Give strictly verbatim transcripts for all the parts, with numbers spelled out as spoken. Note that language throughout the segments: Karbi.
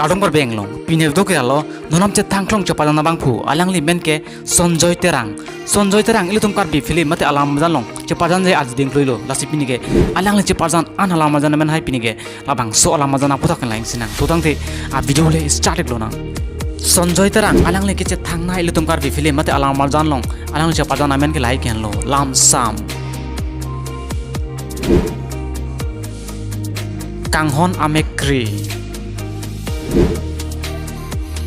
Kardom Karbi Anglong, pini video ke alo, non nam chethang klong cheparjan abangphu, alangli amen ke Sanjoy Terang. Sanjoy Terang ilitum Karbi film mate alam arjan along cheparjan je aji dingkluilo, lasi pini ke alangli cheparjan an alam arjan amen hai pini ke labangso alam arjan aphuthak lang sinang. To tangte a video le start lonang. Sanjoy Terang alangli kechethangnei ilitum Karbi film mate alam arjan along, alangli cheparjan amen ke lahai ke henlo, Lamsam. Kanghon Amekkri.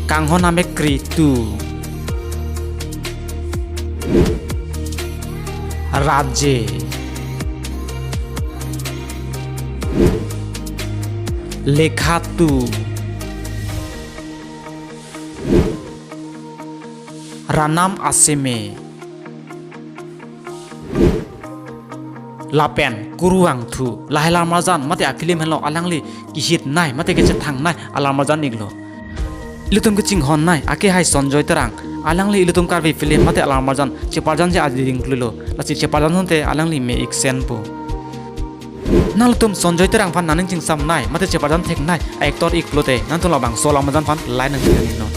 Kanghon Amekkri two. Raje. Lekha two. Ranam Aseme. Lapen Kuru Vangthu. Lahai alam arjan mate a film henlo alangli kehitnei mate kechethangnei alam arjan iklo. Ilitum kachinghonnei ake hai Sanjoy Terang, alangli ilitum Karbi film mate alam arjan cheparjan je aji dingkluilo, lasi cheparjan asonte alangli me-ik senpo. Nangtum Sanjoy Terang aphan nangning chingsamnei mate cheparjan theknei a actor ik pulote nangtum labangso alam arjan aphan like nangpidun iknon.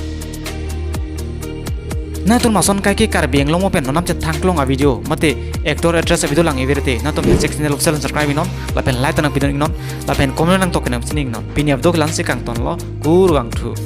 Nangtum lason kaike Karbi Anglong mo pen non nam chethang klong a video mate actor actress a video lang ivirte nangtum chek channel official subscribe iknon, lapen like ta nangpidun iknon, lapen comment nangtok nangpidun iknon. Pini a video ke la-ansi kangtonlo, Kuru Vangthu.